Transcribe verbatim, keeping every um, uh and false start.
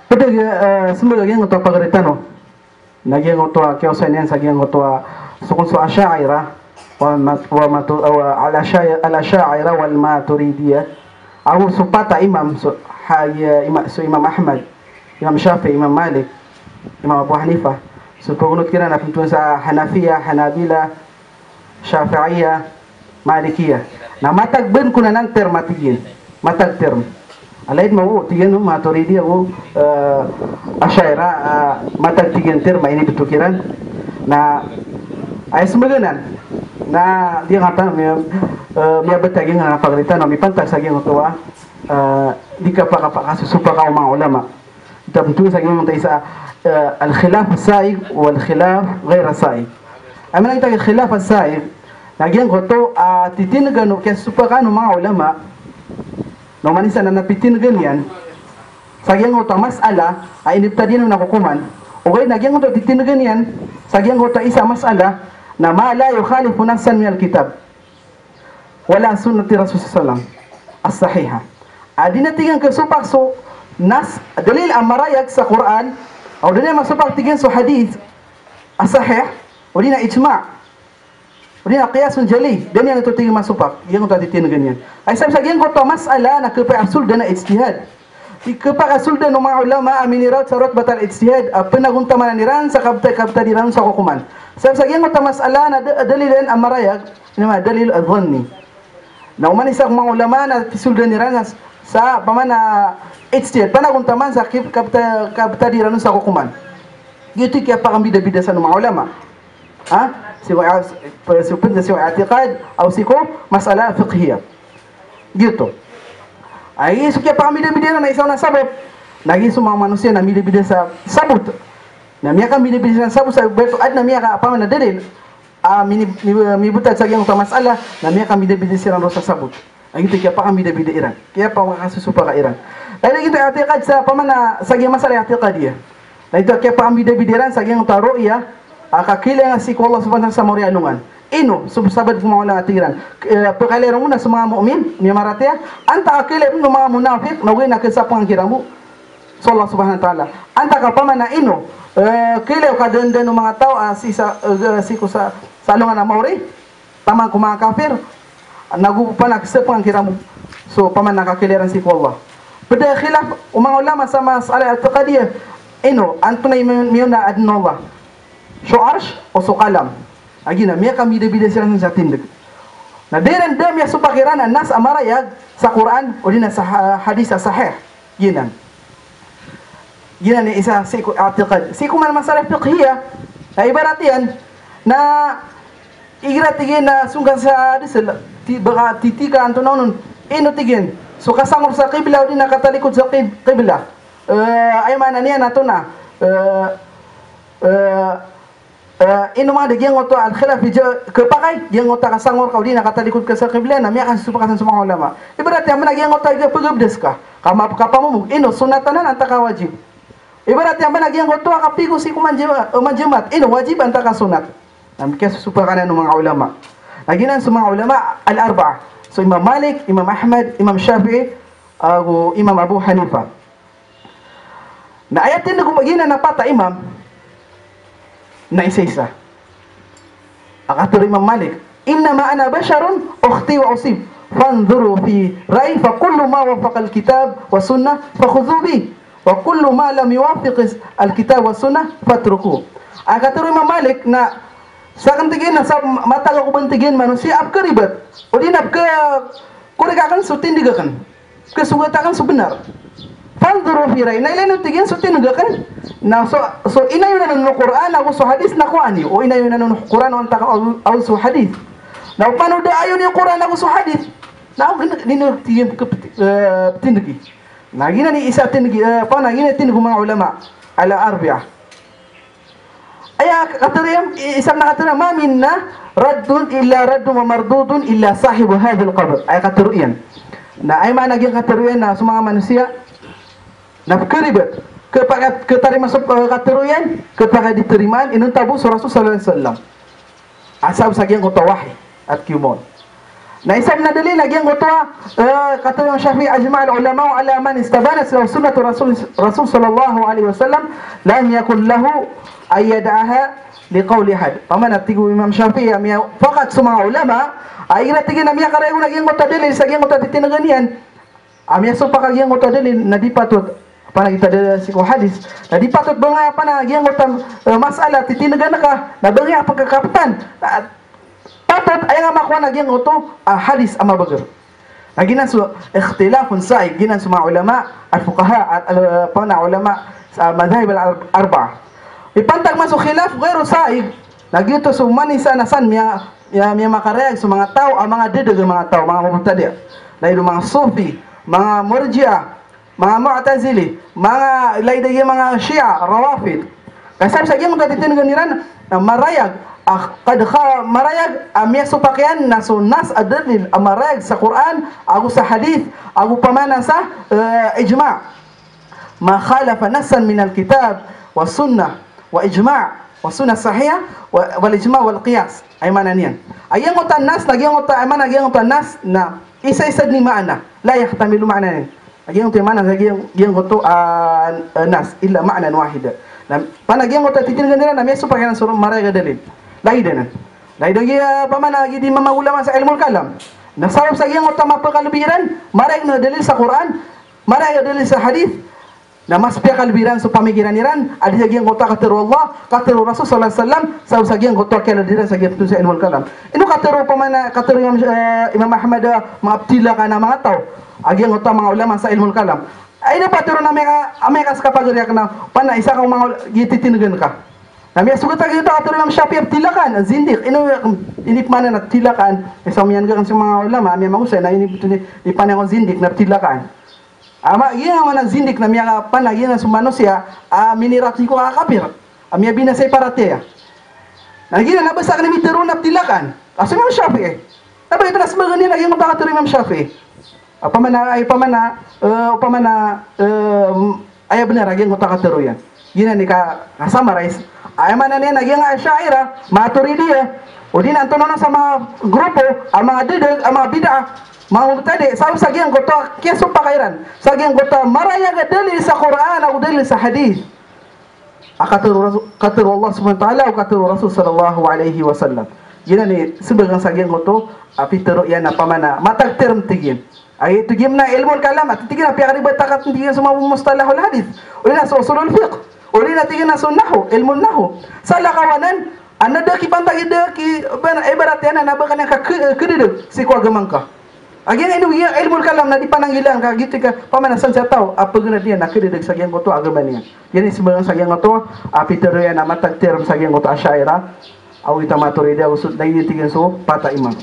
Pd a, eh, smbag a giyangkoto a pagari tano. Na giyangkoto a kiyaosay niyan sa giyangkoto a so kon so Asha'irah, wa mat-, wa matu-, wa al-Asha'irah, al-Asha'irah wal Maturidiyah. Ago so pat a imam, so, ha, iya, ima-, so Imam Ahmad, Imam Shafi'i, Imam Malik, Imam Abu Hanifa. So pagonot kiran na pntun sa Hanafiya, Hanabila, Shafi'iyah, Malikiyah. Na matag bn kon anan term a tig iyan. Matag term. Alaid ma o, tig iyan o, Maturidi ago, eh, Asha'irah, eh, matag tig iyan term a inibto kiran. Na, aya smbag anan. Na, di ngata, miya, eh, miyabtad giyangkanan a pagari tano, mipantag sa giyangkoto a, eh, di kapakapakasosopak o manga ulama. Tabntun sa giyangkoto isa, eh, al-khilaf as-sa'igh wal khilaf ghayr as-sa'igh. Aya maana niyan a khilaf as-sa'igh, na giyangkoto a titindgan o kiyasopakan o manga ulama, na oman isa na pitindgan iyan sa giyangkoto a mas'ala a inibtad iyan on a kokoman, ogaid na giyangkoto a titindgan iyan sa giyangkoto a isa a mas'ala na ma la yukhalifu nassan min al-kitab wala sunnati Rasul sallallahu alaihi wasallam as-sahihah. A di na tig iyan kasopak so nass, dalil a marayag sa Qur'an, ago da niyan masopak tig iyan so hadith a sahih, o di na ijma', o di na qiyasun jali, da niyan oto tig iyan masopak, giyangkoto a titindgan iyan. Ay sabap sa giyangkoto a mas'ala na khapakay a soldan a ijtihad. Di khapakay a soldan o manga ulama a minirawat sa rutbat al-ijtihad, a pnagontaman iran sa kabta-, kabtad iran sa kokoman. Sabap sa giyangkoto a mas'ala na da-, dalil iyan a marayag, ino ma, dalil a dhanni. Na oman isa ko manga ulama na pisoldan iran sa, sa pamana ijtihad, panagontaman sa kib-, kabta-, kabtad iran sa kokoman. Giyoto i kiyapakambidabida san o manga ulama. Ha? Sii ko, sii ko, sii ko i'tiqad, ago sii ko mas'ala fiqhiyah. Giyoto. Ay, so kiyapakambidabida iran na isa on a sabap. Na giya so manga manosiya na mbidabida sa sabot. Na miyakambidabida sa sabot sa ba oto adn a miyaka, pamana dalil a mini-, mi-, mibtad sa giyangkoto a mas'ala, na miyakambidabida siran roo sa sabot. Na giyoto i kiyapakambidabida iran. Kiyapakasosopak iran. Lagid o giyoto a i'tiqad sa pamana sa giyangkoto a mas'ala i'tiqadiyah. Na giyoto a kiyapakambidabida iran sa giyangkoto a ru'yah, a kakhailay sii ko Allah subhanahu wa ta'ala sa maori a alongan. Ino so sabaad ko manga ulama a tig iran, eh, pkhailay ron on na so manga mu'min, miyamaratiyaya, antaa a khailay ron o manga munafiq, na ogaid na khasapongan kiran bo so Allah subhanahu wa ta'ala. Antaa ka pamana ino, eh, khailay o kadaan-daan o manga taw a sii sa, eh, sii ko sa, sa alongan a maori, taman ko manga kafir, nago pamana khasapongan kiran bo so pamana kakhailay iran sii ko Allah. Pd a khilaf o manga ulama sa mas'ala i'tiqadiyah, ino, antonaa i mi-, miyaona a adn o Allah. So Arsh o so Qalam. A giyanan, miyakambidabida siran sa tindg. Na da iran da miyasopak iran a nass a marayag sa Qur'an, o di na sa ha-, hadith a sahih. Giyanan. Giyanan i isa sii ko i'tiqad. Sii ko man mas'ala fiqhiyah, na ibarat iyan, na igira tig iyan na song ka sa disel, ti-, baka titi ka antonaa on, ino tig iyan. So kasangor sa qiblah, o di na katalikod sa qib-, qiblah. Eh, aya maana niyan na antonaa, eh, eh, Eh, ino man a da giyangkoto a al-khilaf fi ja-, khapakay, giyangkoto a kasangor ka o di na katalikod ka sa qiblah, na miyakasosopak san so manga ulama. Ibarat iyan man a giyangkoto a pagabdas ka, ka ma-, kapamamog, ino, sunnat anan antaa ka wajib. Ibarat iyan man a giyangkoto a kapigo sii ko manjama-, eh, manjamaat, ino, wajib antaa ka sunnat. Na miyakasosopak anan o manga ulama. Na giyanan so manga ulama al-arba'ah. So Imam Malik, Imam Ahmad, Imam Shafi'i, ago Imam Abu Hanifa. Na aya tindg o giyanan a pat a imam na isa-isa. A katharo o Imam Malik, "Innama ana basharun ukhti wa usib, fanzuru fi ra'yi, fa kullu ma wafaqa al-kitab wa sunnah fakhudhu bih, wa kullu ma lam yuwafiq al-kitab wa sunnah fatrukuh." A katharo o Imam Malik na sakn tig iyan na sa matag ako bo tig iyan manosiya a pkharibat, o di na pkhakorik akn so tindg akn. Kasogat akn so bnar. Fanzuru fi ra'yi. Na ilay niyo tig iyan so tindg akn. Na so, so inayonan on o Qur'an ago so hadith na kowaa niyo. O inayonan on o Qur'an o antaa ka aw, aw so hadith. Na opama o da ayonan o Qur'an ago so hadith, na o gn-, di niyo tig iyan pk-, eh, ptindgi. Na giyanan i isa a tindgi, eh, opama na giyanan i tindg o manga ulama al-arba'ah. Aya katharo iyan, i-, isa na katharo iyan, "Ma minna raddun illa raddun wa mardudun illa sahibu hadhal qabr." Aya katharo iyan. Na aya maana giyangkai a katharo iyan na so manga manosiya na pkharibat. Khapakay a katarima so, eh, katharo iyan, khapakay a di tarimaan inonta bo so Rasul sallallahu alaihi wasallam. Asar sa giyangkoto a wahi a kiyaoma on. Na isa pn a dalil a giyangkoto a, eh, katharo o Imam Shafi'i, "Ajma'al ulama'u ala man istabanat lahu sunnatu Rasul, Rasul sallallahu alaihi wasallam, lam yakun lahu an yada'aha li qawli ahad." Opama na tig o Imam Shafi'i a miyapakat so manga ulama a igira tig iyan a miyakarayag on a giyangkoto a dalil sa giyangkoto a titindgan iyan, a miyasopak a giyangkoto a dalil na di patot, opama na giya dalil sii ko hadis, na di patot ba nga opama na giyangkoto a, eh, mas'ala a titindgan ka na ba nga pkakaptan. Na patot a aya nga makowa na giyangkoto a hadis a mabager. Na giyanan so ikhtilafun sa'igh, giyanan so manga ulama al-fuqaha, al, al, opama na ulama sa madhahib al-ar-, arba'a. Ipantag man so khilaf ghairu sa'igh, na giyoto so manisa na san miya, miya, miyamakarayag so manga taw a manga dadadag a manga taw, manga mubtadi'. Lagid o manga Sufi, manga Murji'ah, manga Mu'tazili, manga lagid a giya manga Shia, Rawafid. Ka sabap sa giyangkoto a titindgan iran, na marayag, ah, qad kha-, marayag, ah, miyasopak iyan na so nas a dalil a marayag sa Qur'an, ago sa hadith, ago opama na sa, eh, ijma'. Ma khalafa nassan minal kitab wa sunnah wa ijma' wa sunnah sahiha wa, wal ijma' wal qiyas. Aya maana niyan. A giyangkoto a nas, na giyangkoto a, aya maana giyangkoto a nas, na isa-isa dn i maana. La yahtamilu maana niyan. A giyangkoto i maana, na giyang, giyangkoto a, a, nas, illa ma'nan wahida. Na, opama na giyangkoto a titindgan iran, na miyasopak iran so marayag a dalil. Lagid anan. Lagid a giya, opama na giya di manga ulama sa ilmul kalam. Na sabap sa giyangkoto a mapakalbi iran, marayag na dalil sa Qur'an, marayag a dalil sa hadith, na mas piyakalbi iran so pamikiran iran a di sa giyangkoto a katharo o Allah, katharo o Rasul sallallahu alaihi wasallam, sabap sa giyangkoto a kiyalad iran sa giyangkoto sa ilmul kalam. Ino katharo opama na, katharo Imam, eh, Imam Ahmad, eh, manga ptilakan a manga taw a giyangkoto a manga ulama sa ilmul kalam. Ay, ino patharo na miyaka, a miyakaskapagari akn a, opama na isa ka o manga ul-, giya titindgan ka. Na miyasogat a giyangkoto a katharo o Imam Shafi'i a ptilakan, a zindiq. Ino, ino pman a ptilakan, isa omiyan ka kan so manga ulama a miyamagosay na ino, ino pman a zindiq na ptilakan. Ama, giya nga maana zindik na miya, opama na giya nga so manosiya a minirati ko a kapir, a miyabinasa i paratiyaya. Na giya na basa ka na mitharo na ptilakan. Ka so Imam Shafi'i. Na ba ito na sbagan iyan a giya nga pakatharo o Imam Shafi'i. Opama na, ay, opama na, eh, opama na, eh, aya bnar a giya nga pakatharo iyan. Giyanan i ka, ka-summarize. Aya maana niyan a giya nga Asha'irah, Maturidiyah, odi na antonaa sa manga grupo a manga dadag, a manga bid'ah, manga mubtadi', sabap sa giyangkoto a kiyasopak iran sa giyangkoto a marayag a dalil sa Qur'an ago dalil sa hadith. A katharo o Rasul, katharo o Allah subhanahu wa ta'ala, ago katharo o Rasul sallallahu alaihi wasallam. Giyanan i sebagan sa giyangkoto a pitharo iyan a opama na matag term, tig iyan. Ay, ito giya na ilmul kalam, a tig iyan a piyakaribat a katharo, tig iyan, so manga mustalahul hadith, odi na so usulul fiqh, odi na, tig iyan, na so nahw, ilmul nahw. Salakaw anan, a na da ki pantag i da ki, ba, ibarat iyan a na ba ka niyan ka, ke-, kedadag sii ko agama ngka. A giya ino giya ilmul kalam na di pananggilaan ka, giyoto i ka, opama na san sa taw a paganad iyan a kedadag sa giyangkoto a agama niyan. Giyanan i sebagan sa giyangkoto a pitharo iyan a matag term sa giyangkoto a Asha'irah, ago giyoto a Maturidiyah, ago so, da giya, tig iyan, so pat a imam.